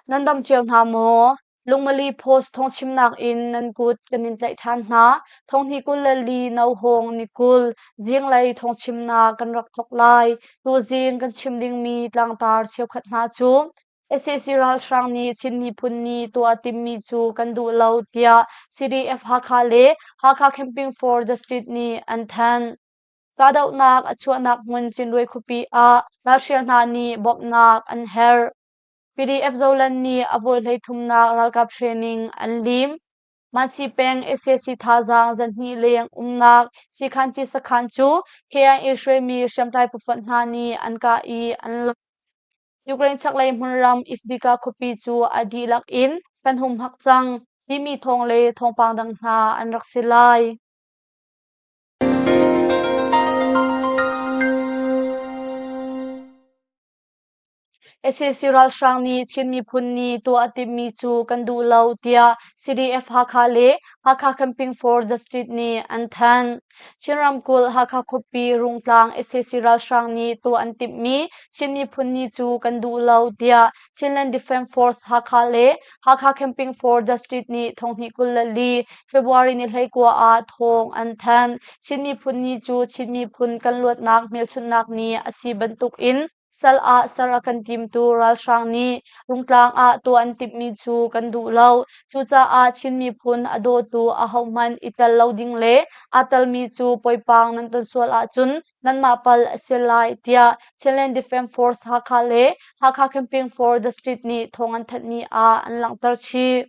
Nan dam cio hna maw? Lungmali Post thawngchimnak in nan kut kan in tlaih ṭhan hna. Thonghnih 24 Nohawng ni 20 zinglei thawngchimnak kan rak thawk lai. Tuzing kan chim dingmi tlangtar cheukhat hna cu sac ralhrang nih Chin miphun nih tuah timmi cu kan duh lo tiah CDF Hakha le Hakha Camping for Justice nih an thanh. Kahdohnak a chuahnak hmun Cinruai khuapi ah ralhrial hna nih bawmhnak an herh. PDF Zoland nih a vawi 33nak ralkap training an lim. Mansi peng sac thazaang zanhnih leng umnak Sikhanci sakhan cu KIA hruaimi hriamtlai phufonh hna nih an kah i an lak. Ukraine chaklei hmunram Ifdika khuapi cu a dihlak in kan humhak cang timi thawng le thawngpang dang hna an rak si lai. Sac ralhrang nih Chin miphun nih tuah a timhmi cu kan duh lo tiah CDF Hakha le Hakha Camping for Justice nih an thanh. Chin ramkulh Hakha khuapi Rungtlang sac ralhrang nih tuah an timhmi Chin miphun ni cu kan duh lo tiah Chinland Defence Force Hakha le Hakha Camping for Justice nih thonghnih 24 February ni 19 ah thawng an thanh. Chin miphun ni cu Chin miphun kan luatnak hmelchunhnak ni a si bantuk in Sal ah ser a kan timtu ralhrang nih Rungtlang ah tuah an timhmi cu kan duh lo. Cucaah Chin miphun a dawtu ahohmanh i tel lo ding le aa telmi cu poipang nan ton sual ahcun nanmah palh a si lai tiah Chinland Defence Force Hakha le Hakha Camping for Justice nih thawng an thanhmi ah an langhter chih.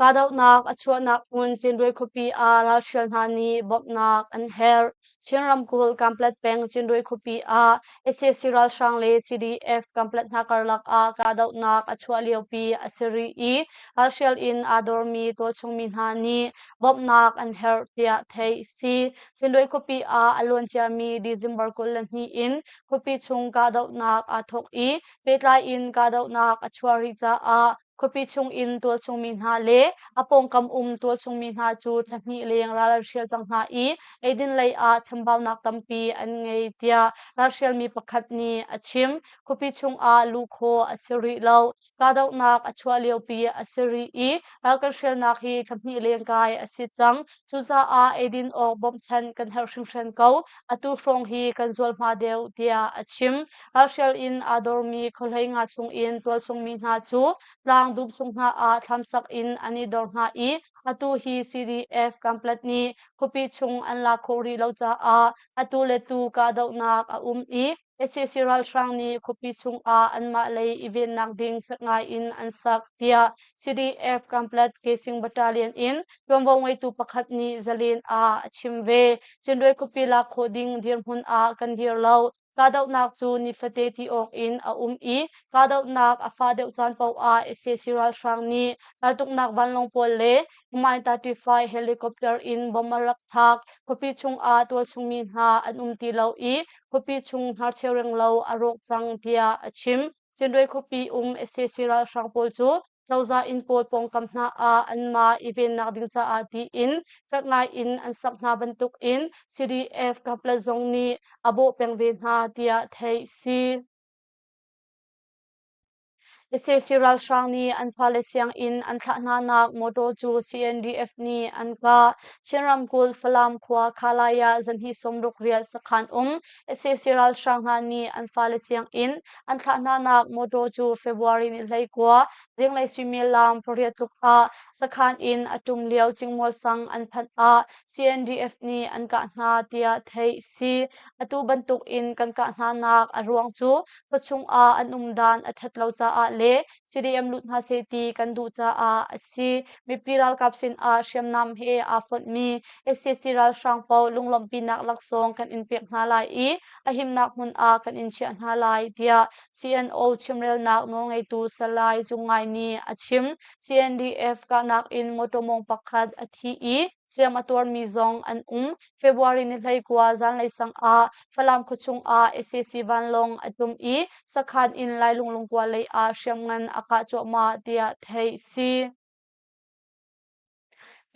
Kahdohnak a chuahnak hmun Cinruai khuapi ah ralhrial hna nih bawmhnak an herh. Chin ramkulh Kanpetlet peng Cinruai khuapi ah sac ralhrang le CDF Kanpetlet hna karlak ah kahdohnak a chuah liopi a si rih i ralhrial in aa dormi tualchung mi hna nih bawmhnak an herh tiah theih a si. Cinruai khuapi ah a luanciami December 22 in khuapi chung kahdohnak aa thawk i pehtlai in kahdohnak a chuah rih caah Khuapi chungin tualchungmi hna le a pawngkam um tualchungmi hna cu thla hnih leng ral an hrial cang hna i eidin lei ah chambaunak tampi an ngei tiah ralhrialmi pakhat nih a chim. Khuapi chungah luh khawh a si rih lo. Kahdohnak a chuah liopi a si rih i ral kan hrialnak hi thla hnih leng kai a si cang. Cucaah eidin awk bawmhchanh kan herh hringhran ko. Atu hrawng hi kan zualhma deuh tiah a chim. Ralhrial in aa dormi khuahlei nga chungin tualchungmi hna cu tlang dum chung hna ah thlamsak in an i dor hna i atu hi CDF Kanpetlet nih khuapi chung an lak khawh rih lo caah atu le tu kahdohnak a um i sac ralhrang nih khuapi chungah anmah lei i vennak ding fek ngai in an sak tiah CDF Kanpetlet Kesing Battalion in ṭuanvo ngeitu pakhat nih Zalen ah a chim ve. Cinruai khuapi lak khawh ding dirhmun ah kan dir lo. Kahdohnak cu nifate ti awk in a um i kahdohnak a fah deuh caan paoh ah sac ralhrang nih raltuknak vanlawng pawl le Mi-35 helicopter in bomb a rak thlak. Khuapi chungah tualchungmi hna an um ti lo i khuapi chung hnarcheu renglo a rawk cang tiah a chim. Cinruai khuapi um sac ralhrang pawl cu cozah inn pawl pawngkam hna ah anmah i vennak ding caah tiin fek ngai in an sak hna bantuk in CDF Kanpetlet zong nih a bawh peng ve hna tiah theih si. Sac ralhrang nih an fale sianginn an thlah hna nak motor cu CNDF nih an kah. Chin ramkulh Falam khua Khalai ah zanhnih 68 sakhan um sac ralhrang hna nih an fale sianginn an thlah hna nak motor cu February ni 19 zinglei suimilam pariat tluk ah sakhan in a ṭum lio Cingmual sang an phanh ah CNDF nih an kah hna tiah theih si. Atu bantuk in kan kah hna nak a ruang cu khuachung ah an um dan a ṭhat lo caah le CDM lut hna seh ti kan duh caah a si. Mipi ralkap sinah hriamnam he aa fonhmi sac ralhrang paoh lunglawmhpinak laksawng kan in pek hna lai i a himnak hmun ah kan in chiah hna lai tiah CNO chimrelnak nawlngeitu Salai Cung Ngai nih a chim. CNDF kahnak in motor mawng pakhat a thi i hliam a tuarmi zong an um. February ni 19 zanlei sang ah Falam khuachung ah sac vanlawng a tum i sakhan in Lailung lungkua lei ah hriamngan a kah cuahmah tiah theih si.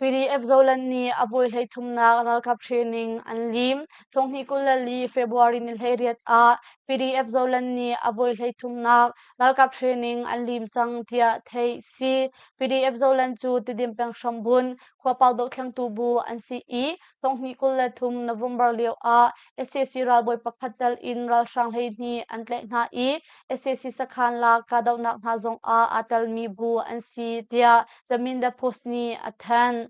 PDF Zoland nih a voi 33nak ralkap training an lim. Thonghnih 24 February ni 18 ah PDF Zoland nih a voi 33nak ralkap training an lim cang tiah theih si. PDF Zoland cu Tidim peng hrambun khuapau dohthlengtu bu an si i thonghnih 23 November lio ah sac ralbawi pakhat tel in ralhrang 12 an tlaih hna i sac sakhan lak kahdohnak hna zong ah aa telmi bu an si tiah The Minda Post nih a thanh.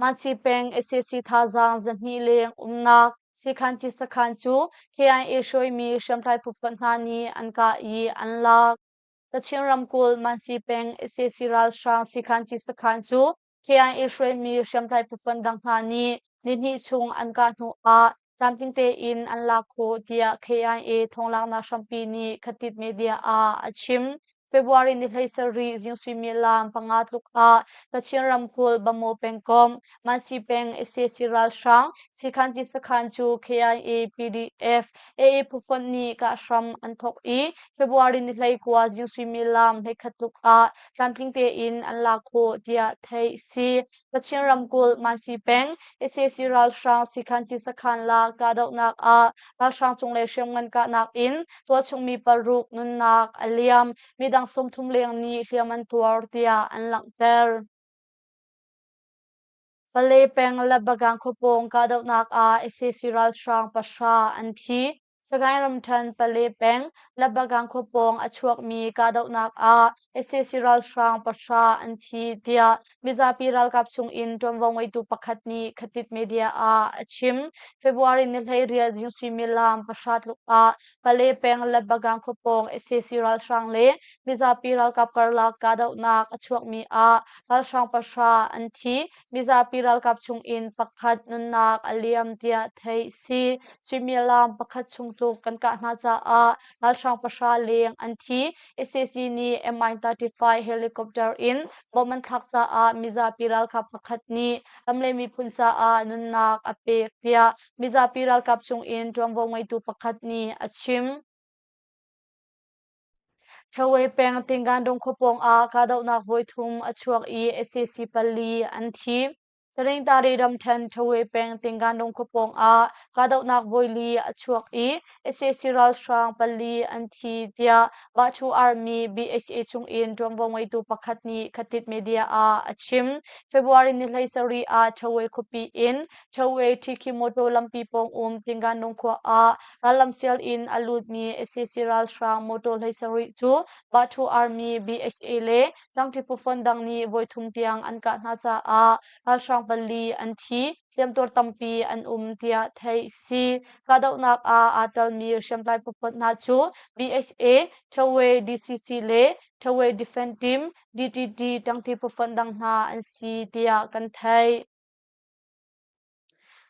Mansi peng sac thazaang 200 leng umnak Sikhanci sakhan cu KIA hruaimi hriamtlai phu fonh hna nih an kah i an lak. Kachin ramkulh Mansi peng sac ralhrang Sikhanci sakhan cu KIA hruaimi hriamtlai phufonh dang hna nih nihnih chung an kah hnu ah tlamtling tein an lak khawh tiah KIA thawnglaknak hrampi nih Khatit Media ah a chim. February ni 17 zing suimilam 5 tluk ah Kachin ramkulh Bamaw pengkomh Mansi peng sac ralhrang Sikhanci sakhan cu KIA PDF AA phufonh nih kah hram an thawk i February ni 19 zing suimilam 11 tluk ah tlamtling tein an lak khawh tiah theih si. Kachin ramkulh Mansi peng sac ralhrang sikhanci sakhan la kahdohnak ah ralhrang cunglei hriamngan kahnak in tualchungmi paruk nunnak a liam, midang 30 leng nih hliam an tuar tiah an langhter. Pale peng Labagang khuapawng kahdohnak ah sac ralhrang 9 an thi. Sagaing ramṭhen Pale peng Labagang khua pawng a chuakmi kahdohnak ah sac ralhrang 9 an thi tiah mizapi ralkap chungin ṭuanvo ngeitu pakhat nih Khatit Media ah a chim. February ni 18 zing suimilam 9 tluk ah Pale peng Labagang khua pawng sac ralhrang le mizapi ralkap karlak kahdohnak a chuakmi ah ralhrang 9 an thi. Mizapi ralkap chungin pakhat nunnak a liam tiah theih si. Suimilam pakhat chung tluk kan kah hna caah ralhrang 9 leng an thi. Sac nih Mi-35 helicopter in bomb an thlak caah mizapi ralkap pakhat nih ram le miphun caah nunnak a pek tiah mizapi ralkap chungin ṭuanvo ngeitu pakhat nih a chim. Ṭhawe peng Tingandung khua pawng ah kahdohnak voithum a chuak i sac 4 an thi. Taringtari ramṭhen Ṭhawe peng Tingandung khua pawng ah kahdohnak voili a chuak i sac ralhrang 4 an thi tiah Bachu Army BHA chungin ṭuanvo ngeitu pakhat nih Khatit Media ah a chim. February ni 17 ah Ṭhawe khuapi in Ṭhawe Ṭhikhi motor lampi pawng um Tingandung khua ah Rallam sial in a lutmi sac ralhrang motor 17 cu Bathu Army BHA le tlangṭi phufonh dang nih voithum tiang an kah hna caah ralhrang 4 an thi, hliamtuar tampi an um tiah theih si. Kahdohnak ah aa telmi hriamtlai phufonh hna cu BHA, Ṭhawe DCC le Ṭhawe Defense Team DTD ṭangṭi phufonh dang hna an si tiah kan theih.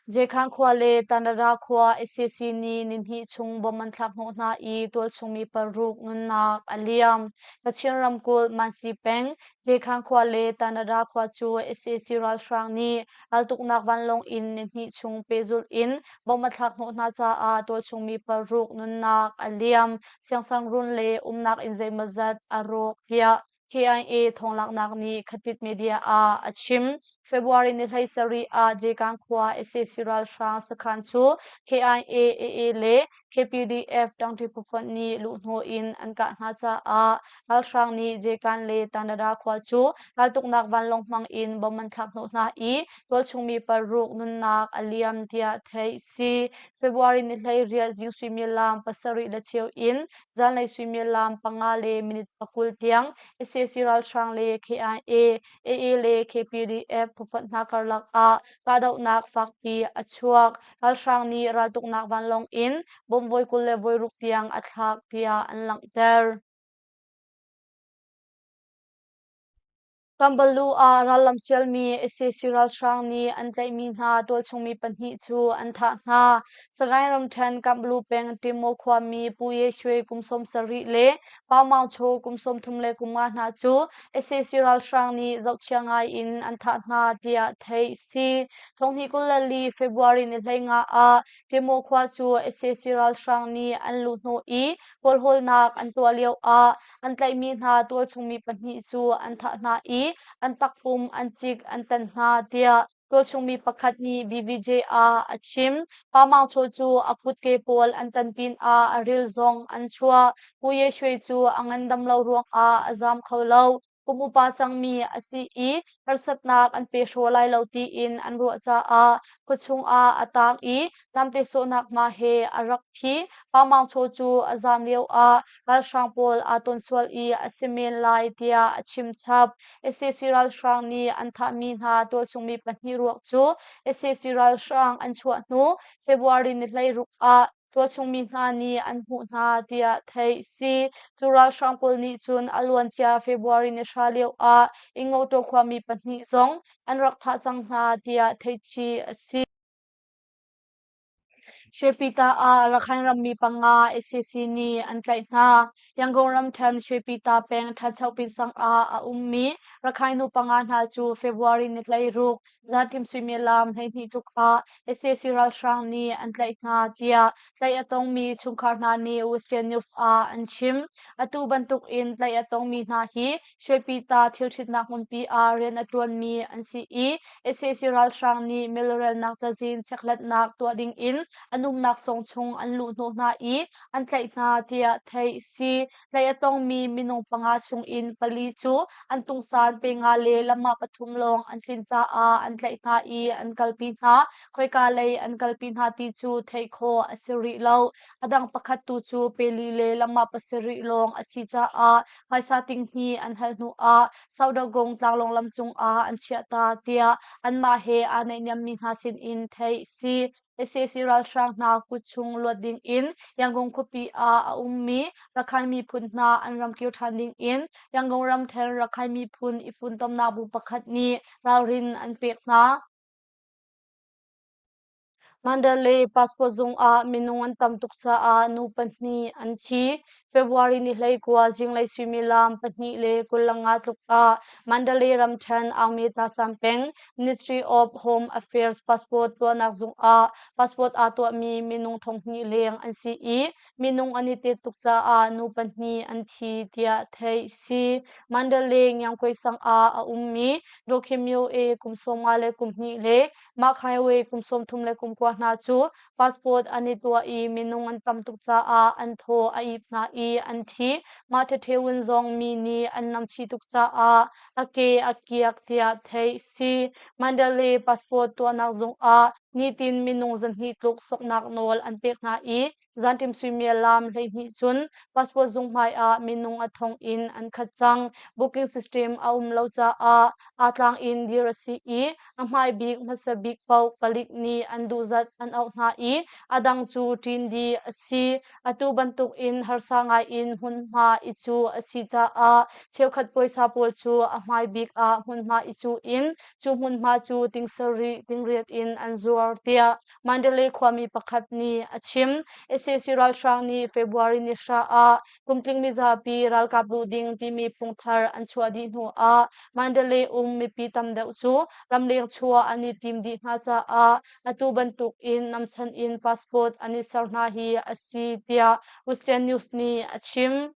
Jekhan khua le Tanara khua sac nih nihnih chung bomb an thlak hnawh hna i tualchung mi 6 nunnak a liam. Kachin ramkulh Mansi peng Jekhan khua le Tanara khua cu sac ralhrang nih raltuknak vanlawng in nihnih chung pehzulh in bomb a thlak hnawh hna caah tualchung mi 6 nunnak a liam. Siangsangrun le umnak inn zeimawzat a rawk tiah KIA thawnglaknak nih Khatit Media ah a chim. February ni 17 ah Jekang khua sac ralhrang sakhan cu KIA, AA le KPDF ṭangṭi phufonh nih luhhnawh in an kah hna caah ralhrang nih Jekan le Tanada khua cu raltuknak vanlawng hmang in bomb an thlak hnawh hna i tualchung mi 6 nunnak a liam tiah theih si. February ni 18 zing suimilam 7:15 in zanlei suimilam 5:20 tiang sac ralhrang le KIA, AA le KPDF phufonh hna karlak ah kahdohnak fakpi a chuak. Ralhrang nih raltuknak vanlawng in bomb voi 26 tiang a thlak tiah an langhter. Kambalu ah rallam sialmi sac ralhrang nih an tlaihmi hna tualchungmi 2 cu an thah hna. Sagaing ramṭhen Kambalu peng Timo khuami Pu Ye Shwe kum 70 le Pau Maung Cho kum 35 hna cu sac ralhrang nih zohchia ngai in an thah hna tiah theih si. 2024 February ni 15 ah Timo khua cu sac ralhrang nih an luhhnawh i kawlhawlnak an tuah lio ah an tlaihmi hna tualchungmi 2 cu an thah hna i i an takpum an cik an tan hna tiah tualchung mi pakhat nih BBJ ah a chim. Pa Maung Cho cu a kutke pawl an tan pinah a ril zong an chuah. Pu Ye Shwe cu a ngandam lo ruangah a zaam kho lo. Kum upa cangmi a si i harsatnak an pe hraw lai lo tiin an ruah caah khuachung ah a taang i namte sawhnak hma he a rak thi. Pa Maung Cho cu a zaam lioah ralhrang pawl aa ton sual i a si men lai tiah a chim chap. Sac ralhrang nih an thahmi hna tualchungmi pahnih ruak cu sac ralhrang an chuah hnu February ni 16 ah tualchungmi hna nih an hmuh hna tiah theih si. Cu ralhrang pawl nih cun a luancia February ni 9 lio ah Ingotaw khuami pahnih zong an rak thah cang hna tiah theih chih a si. Shwepita ah Rakhine rammi panga sac nih an tlaih hna. Yangon ramṭhen Shwepita peng Ṭhanchohpin sang ah a ummi Rakhine nu panga hna cu February ni 16 zanṭim suimilam 12 tluk ah sac ralhrang nih an tlaih hna tiah tlaih a tongmi chungkhar hna nih Western News ah an chim. Atu bantuk in tlaih a tongmi hna hi Shwepita thilṭhitnak hmunpi ah rian a ṭuanmi an si i sac ralhrang nih milrelnak cazin chekhlatnak tuah dingin an umnak sawng chung an luhhnawh hna i an tlaih hna tiah theih a si. Tlaih a tongmi minung panga chungin pali cu an tungsan pe nga le lamah pathum lawng an tlin caah an tlaih hna i an kalpi hna. Khoika lei an kalpi hna ti cu theih khawh a si rih lo. A dang pakhat tu cu peli le lamah pasarih lawng a si caah phaisa tinghnih an hal hnuah Saudagong tlanglawng lam cungah an chiah ta tiah anmah he aa naihniammi hna sinin theih si. Sac ralhrang hna kut chung luat dingin Yangon khuapi ah a ummi Rakhine miphun hna an ram kir ṭhan dingin Yangon ramṭhen Rakhine miphun i funtomnak bu pakhat nih ralrin an pek hna. Mandalay passport zung ah minung an tam tuk caah nu pahnih an thi. February ni 19 zinglei suimilam 2:25 tluk ah Mandalay ramṭhen Aungmeta Sampeng Ministry of Home Affairs passport tuahnak zung ah passport aa tuahmi minung 2000 leng an si i minung an i tet tuk caah nu pahnih an thi tiah theih si. Mandalay Ngiangkui sang ah a ummi Dawkhim Myo-e kum 51 le Mah highway kum 39 hna cu passport an i tuah i minung an tam tuk caah an thaw a ip hna i an thi. Mah Ṭheṭhewin zong mi nih an namchih tuk caah a ke a kiak tiah theih si. Mandalay passport tuahnak zung ah nitin minung 200 tluk soknak nawl an pek hna i Zanṭim suimilam 12 cun passport zung hmai ah minung a thong in an khat cang. Booking system a um lo caah aa tlang in dir a si i a hmai bik hmasa bik paoh palik nih an duhzat an auh hna i a dang cu ṭin dih a si. Atu bantuk in harsa ngai in hmunhma i cuh a si caah cheukhat puaisa pawl cu a hmai bik ah hmunhma i cuh in cu hmunhma cu ting sarih tingriat in an zuar tiah Mandalay khuami pakhat nih a chim. Sac ralhrang nih February ni hra ah kumtling mizapi ralkap luh ding timi phungthar an chuah dih hnu ah Mandalay um mipi tam deuh cu ramleng chuah an i tim dih hna caah atu bantuk in namchan in passport an i ser hna hi a si tiah Western News nih a chim.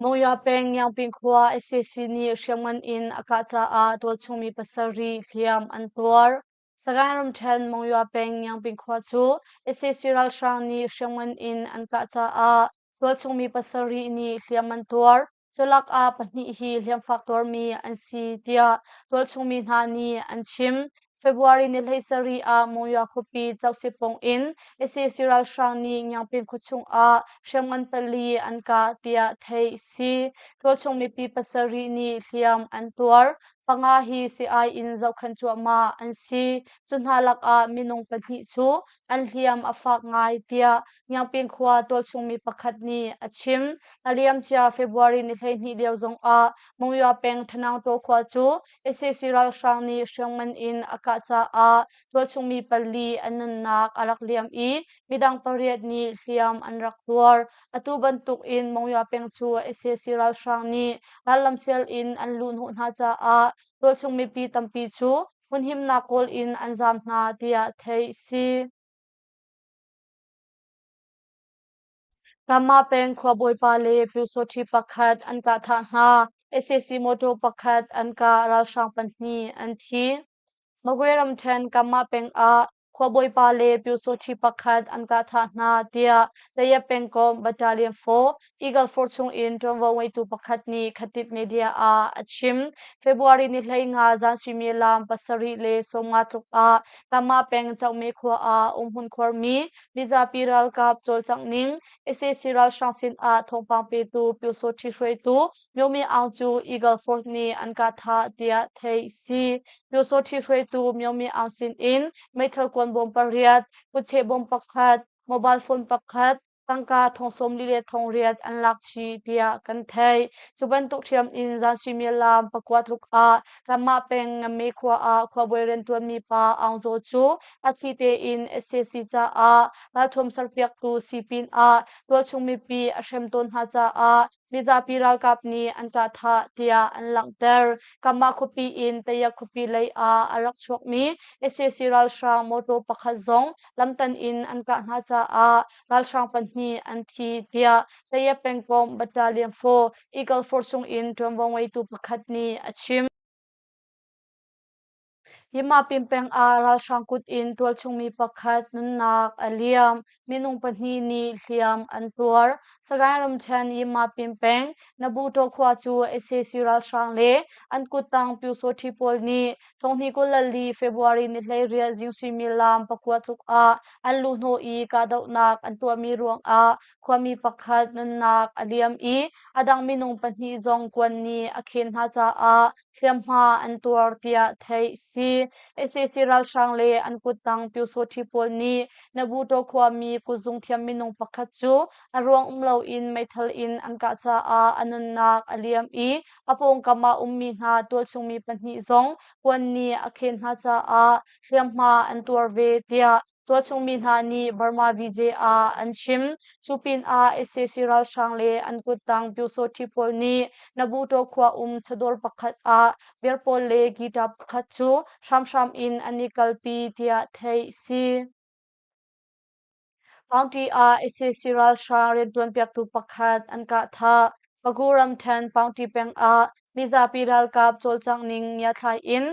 Monywa peng Ngiangping khua sac nih hriamngan in a kah caah tualchung mi pasarih hliam an tuar. Sagaing ramṭhen Monywa peng Ngiangping khua cu sac ralhrang nih hriamngan in an kah caah tualchung mi pasarih nih hliam an tuar. Culak ah pahnih hi hliamfak tuarmi an si tiah tualchung mi hna nih an chim. February ni 17 ah Monywa khuapi Cauhsipong in sac ralhrang nih Ngiangpin khuachung ah hriamngan pali an kah tiah theih a si. Tualchung mipi pasarih nih hliam an tuar. Panga hi sii-ai in zohkhenh cuahmah an si. Cu hna lakah minung pahnih cu an hliam a fak ngai tiah Ngiangpin khua tualchung mi pakhat nih a chim. A liamcia February ni 12 lio zongah Monywa peng Thanangtaw khua cu Sac ralhrang nih hriamngan in a kah caah tualchung mi pali an nunnak a rak liam i midang pariat nih hliam an rak tuar. Atu bantuk in Monywa peng cu sac ralhrang nih rallamsial in an luhhnawh hna caah tualchung mipi tampi cu hmunhimnak kawl in an zaam hna tiah theih a si. Kama peng khuabawipa le Pyusawṭhi pakhat an kahthah hna. Sac motor pakhat an kah, ralhrang pahnih an thi. Magwe ramṭhen Kamah peng ah khuabawipa le pyusawṭhi pakhat an kah thah hna tiah Tayap pengkomh Battalion 4 Eagle Force chungin ṭuanvo ngeitu pakhat nih Khatit media ah a chim. February ni 15 zan suimilam 7:50 tluk ah Kamah peng Chokme khua ah umhmun khuarmi mizapi ralkap cawlcangh ning sac ralhrang sin ah thawngpang petu pyusawṭhi hruaitu Myo Mi Aung cu Eagle Force nih an kah thah tiah theih si. Pyusawṭhi hruaitu Myo Mi Aung sin in meithal kuan bawm pariat, kutcheh bawm pakhat, mobile phone pakhat, tangka thong 48,000 an lak chih tiah kan theih. Cu bantuk ṭhiam in zan suimilam pakua tluk ah kanmah peng Ngamme khua ah khuabawi rianṭuanmi pa Aung Zaw cu a thli tein sac caah ralṭhuam serpiaktu si pinah tualchung mipi a hrem tawn hna caah mizapi ralkap nih an kah thah tiah an langhter. Kanmah khuapi in Tayak khuapi lei ah a rak chuakmi sac ralhrang mawṭaw pakhat zong lamtan in an kah hna caah ralhrang pahnih an thi tiah Tayak pengkomh Battalion 4 Eagle Force chung in ṭuanvo ngeitu pakhat nih a chim. Yimapin peng ah ralhrang kut in tualchung mi pakhat nunnak a liam. Minung pahnih nih hliam an tuar. Sagaing ramṭhen Yimapin peng Nabuto khua cu sac ralhrang le an kuttang Pyusawṭhi pawl nih 2024 February ni 18 zing suimilam pakua tluk ah an luhhnawh i kahdohnak an tuahmi ruangah khuami pakhat nunnak a liam i a dang minung pahnih zong kuan nih a khen hna caah hliamhma an tuar tiah theih si. Sac ralhrang le an kuttang Pyusawṭhi pawl nih Nabuto khuami kutzung thiam minung pakhat cu a ruang um loin meithal in an kah caah a nunnak a liam i a pawngkam ah ummi hna tualchungmi pahnih zong kuan nih a khen hna caah hliamhma an tuar ve tiah Tualchungmi hna nih Burma VJ ah an chim. Cu pinah sac ralhrang le an kuttang Pyusawṭhi pawl nih Nabuto khua um chawdawr pakhat ah beer pawl le guitar pakhat cu hramhram in an i kalpi tiah theih si. County ah sac ralhrang rianṭuanpiaktu pakhat an kah thah. Pagu ramṭhen County peng ah mizapi ralkap cawlcangh ning ngiathlai in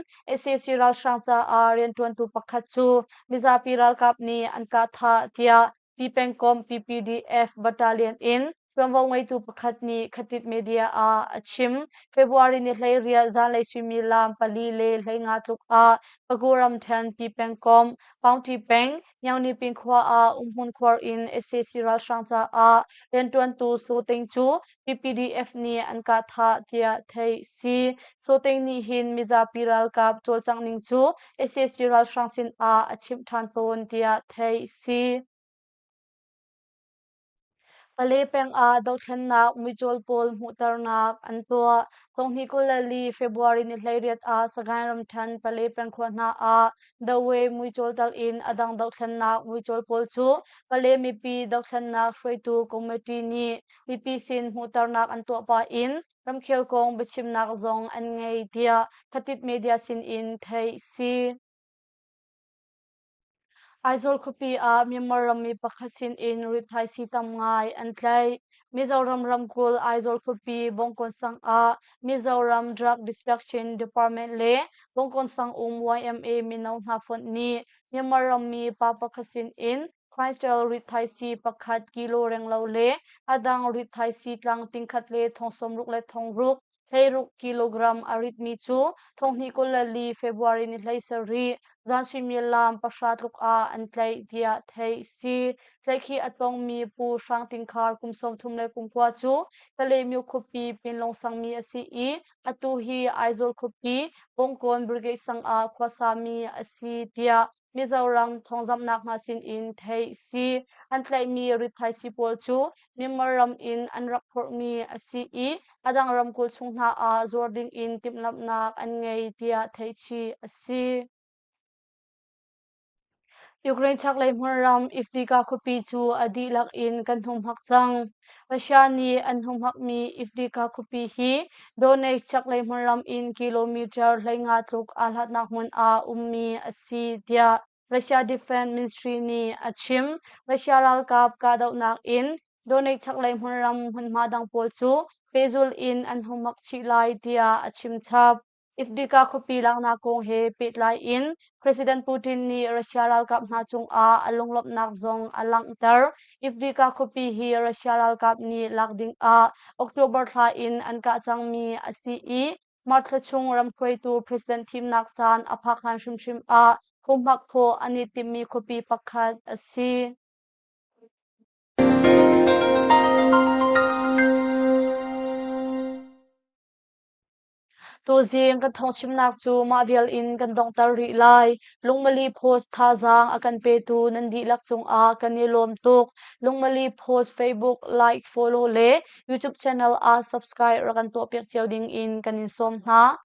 sac ralhrang caah rianṭuantu pakhat cu mizapi ralkap nih an kah thah tiah Pi pengkomh PPDF battalion in ṭuanvo ngeitu pakhat nih Khatit media ah a chim. February ni 18 zanlei suimilam 4:50 tluk ah Pagu ramṭhen Pi pengkomh County peng Nyaunipin khua ah umhmun khuar in sac ralhrang caah rianṭuantu Saw Ting cu PPDF nih an kah thah tiah theih si. Saw Ting nih hin mizapi ralkap cawlcangh ning cu sac ralhrang sin ah a chimh ṭhan tawn tiah theih si. Pale peng ah dothlennak muicawl pawl hmuhternak an tuah. 2024 February ni 18 ah Sagaing ramṭhen Pale peng khua hna ah Dawei muicawl tal in a dang dothlennak muicawl pawl cu Pale mipi dothlennak hruaitu committee nih mipi sin hmuhternak an tuah pah in ramkhel kong biachimnak zong an ngei tiah Khatit media sin in theih si. Aizawl khuapi ah Myanmar rammi pakhat sinin rithaisii tam ngai an tlaih. Mizoram ramkulh Aizawl khuapi Bawngkawn sang ah Mizoram Drug Destruction Department le Bawngkawn sang um YMA mino hna fonh nih Myanmar rammi pa pakhat sinin Crystal rithaisii pakhat kilo renglo le a dang rithaisii tlang tingkhat le thong sawmruk le thong ruk 16 kilogram a ritmi cu 2024 February ni 17 zan suimilam pahra tluk ah an tlaih tiah theih si. Tlaihkhih a tongmi Pu Hrang Ting Khar kum 39 cu Kalaymyo khuapi Pinlong sangmi a si i atu hi Aizawl khuapi Bawngkawn Brigade sang ah khuasami a si tiah Mizoram thawngzamhnak hna sinin theih si. An tlaihmi rithaisii pawl cu Myanmar ram in an rak phorhmi a si i a dang ramkulh chung hna ah zuar ding in timhlamhnak an ngei tiah theihchih a si. Ukraine chaklei hmunram Ifrika khuapi cu a dihlak in kan humhak cang. Russia nih an humhakmi Ifrika khuapi hi Donetsk chaklei hmunram in kilometer 15 tluk aa hlatnak hmun ah ummi a si tiah Russia Defense Ministry nih a chim. Russia ralkap kahdohnak in Donetsk chaklei hmunram hmunhma dang pawl cu pehzulh in an humhak chih lai tiah a chim chap. Ifdika khuapi laknak kong he pehtlai in President Putin nih Russia ralkap hna cungah a lunglawmhnak zong a langhter. Ifdika khuapi hi Russia ralkap nih lak dingah October thla in an kah cangmi a si i March thla chung ramhruaitu president thimnak caan a phak hlan hrimhrim ah humhak khawh an i timhmi khuapi pakhat a si. Tuzing kan thawngchimnak cu mah vial in kan donghter rih lai. Lungmali Post thazaang a kan petu nan dihlak cungah kan i lawm tuk. Lungmali Post Facebook like, follow le YouTube channel ah subscribe rak kan tuahpiak cio ding in kan in sawm hna.